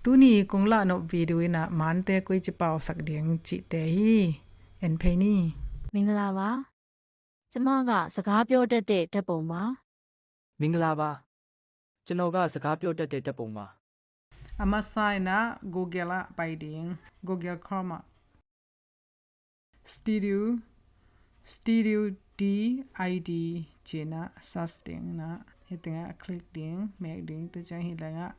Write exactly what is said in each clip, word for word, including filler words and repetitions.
Tuni kong lahnop video in ah Mante koici pausak ding cihte hi. En phei ni. မင်္ဂလာပါ။ ကျမကစကားပြောတတ်တဲ့ဓာတ်ပုံပါ။ မင်္ဂလာပါ။ ကျွန်တော်ကစကားပြောတတ်တဲ့ဓာတ်ပုံပါ။ A masa in ah Google ah pai ding. Google Chrome ah Studio, Studio D I D ci-in ah search ding in ah, hih teng ah click ding, mek ding, tua ciang hih leng ah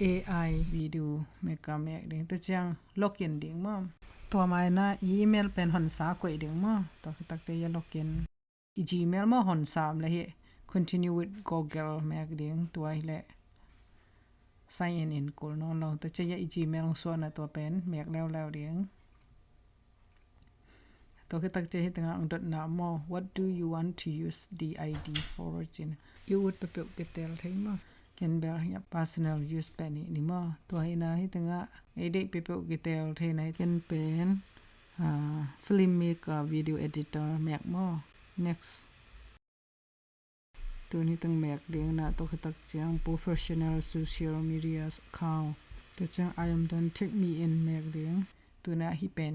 A I video mek ka mek ding, tua ciang login ding maw. Tua ma in ah i email pen hon sa koih ding maw. Tua khit tak teh i login. I Gmail maw hon sa om leh hih continue with Google mek ding, tua hi leh sign in in kul nawn lo. Tua ciang i Gmail hong suahna tua pen mek leuleu ding. Tua khit tak ciang hih teng ah ang dotna maw, what do you want to use D I D for ci-in i ut peuhpeuh kiteel thei maw. Ken bel hih personal use pen hi ni maw. Tua hi in ah hih teng ah ei deih peuhpeuh kiteel thei in ah ken pen ah, filmmaker, video editor mek maw. Next. Tun hih teng mek ding in ah, tua khit tak ciang professional social media account. Tua ciang I am done, tag me in mek ding. Tun ah hih pen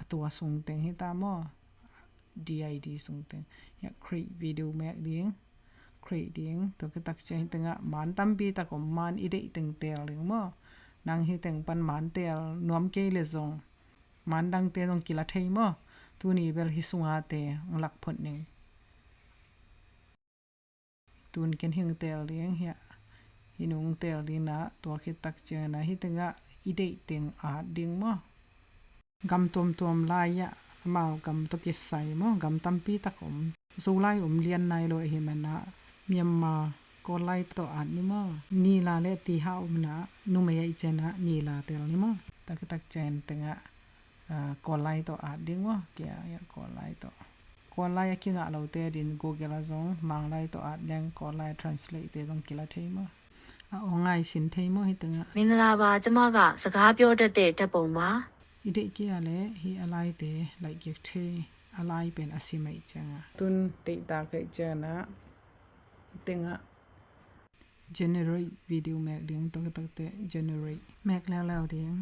a tua sung teng hi ta maw. D I D sung teng. Hih ah create video mek ding. Create ding. Tua khit tak ciang hih teng ah man tampi tak om, man i deih teng teel ding maw. Nang hih teng pan man teel nuam kei leh zong man dangte zong kila thei maw. Tuni bel hih sunga te ang lak phot ning. Tun ken hing teel ding hih ah. Hih nung teel ding in ah, tua khit tak ciang in ah hih teng ah i deih teng at ding maw. Gam tuamtuam lai ah amau gam tawh kisai maw, gam tampi tak om. Zolai om lian nai lo ahih man ah Myanmar Kawllai tawh at ni maw. Nila le Tiha om in ah numei ahih ciang ah Nila teel ni maw. Tua khit tak ciang teng ah ah, Kawllai tawh at ding maw. Kia, ia, Kawllai tawh. Kawllai a kingah lote adingin Google ah zong Manglai tawh at leng Kawllai translate te zong kila thei maw. A aw ngai sin thei maw hih teng ah. မင်္ဂလာပါ။ ကျမကစကားပြောတတ်တဲ့ဓာတ်ပုံပါ။ I deih kei a leh hih a laite laih kik thei, a lai pen a sim ahih ciang ah. Tun deihtak ahih ciang ah hih teng ah generate video mek ding, tua khit tak teh generate mek leuleu ding.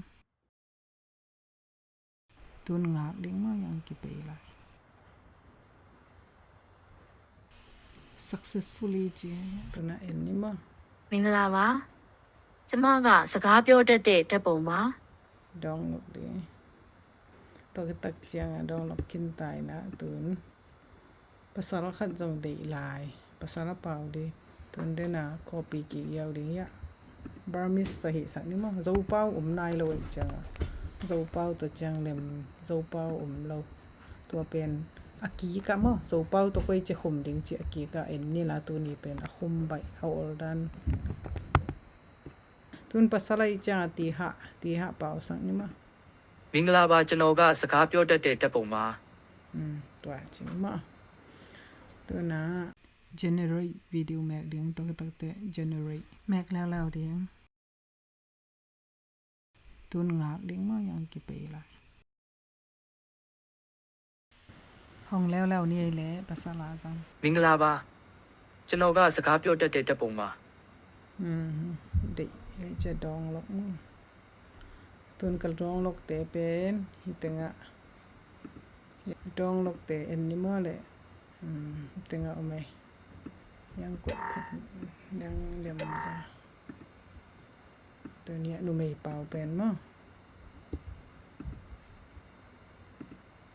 Tun ngak ding maw, yang kipei lai. Successfully ci. Tun ah en ni maw. မင်္ဂလာပါ။ ကျမကစကားပြောတတ်တဲ့ဓာတ်ပုံပါ။ Download ding. Tua khit tak ciang ah download khin ta in ah tun. Pasal khat zong deih lai. Pasal a pau ding. Tun den a copy kik ziau ding hiah. Burmese tawh hihsak ni maw. Zopau om nai lo ahih ciang a. Zopau tawh ciang lem. Zopau om lo. Tua pen a kik ah maw. Zopau tawh koici khum ding cih a kik ah en ni la, tuni pen a khum baih a ol dan. Tun pasal ahih ciang a Tiha, Tiha pausak ni maw. မင်္ဂလာပါ။ ကျွန်တော်ကစကားပြောတတ်တဲ့ဓာတ်ပုံပါ။ Tua ci ni maw. Tun ah generate video mek ding, tua khit tak teh generate mek leuleu ding. Tun ngak ding maw, yang kipei lai. Hong leuleu ni ei leh pasal a zang. မင်္ဂလာပါ။ ကျွန်တော်ကစကားပြောတတ်တဲ့ဓာတ်ပုံပါ။ Deih, ei cia download maw. Tun ka download te pen hih teng ah. Download te en ni maw leh. Hih teng ah om ei. Yang kuat khat, yang lem za. Tuni ah numei pau pen maw.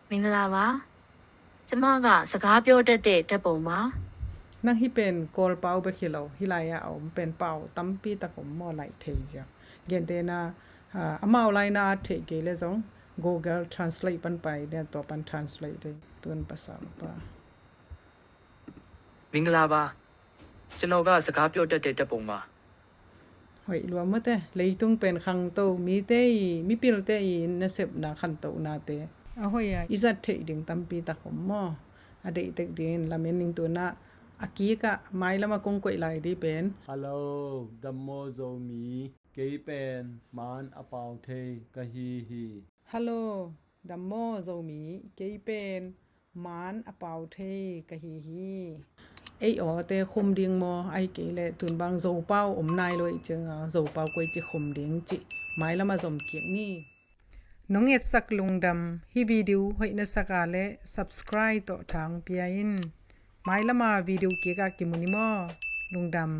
မင်္ဂလာပါ။ ကျမကစကားပြောတတ်တဲ့ဓာတ်ပုံပါ။ Nang hih pen Kawl pau bek hi lo, hih lai ah a om pen pau tampi tak om maw, laih thei ziau. Gentehna, ah, amau lai na at theih kei leh zong Google Translate pan pai ding, tua pan translate ding. Tun pasal pa. မင်္ဂလာပါ။ ကျွန်တော်ကစကားပြောတတ်တဲ့ဓာတ်ပုံပါ။ Hoih lua maw te, leitung pen khangto, mite i, mipilte i nasepna khantohnate a hoih a i zat theih ding tampi tak om maw. A deih tek dingin lamen ning. Tun ah a kik ah mailam ah kong koih lai ding pen. Hello, dam maw Zomi, kei pen Maan a pau thei ka hi hi. Hello, dam maw Zomi, kei pen Maan a pau thei ka hi hi. ei awte khum ding maw, ahih kei leh tun bang Zopau om nai lo ahih cianga Zopau koi ci khum ding cih mailamah zom kik ni. Nong etsak lungdam. Hih video hoih na sak a leh subscribe tawh thang pia in. Mailama video kikah kimu ni maw. Lungdam.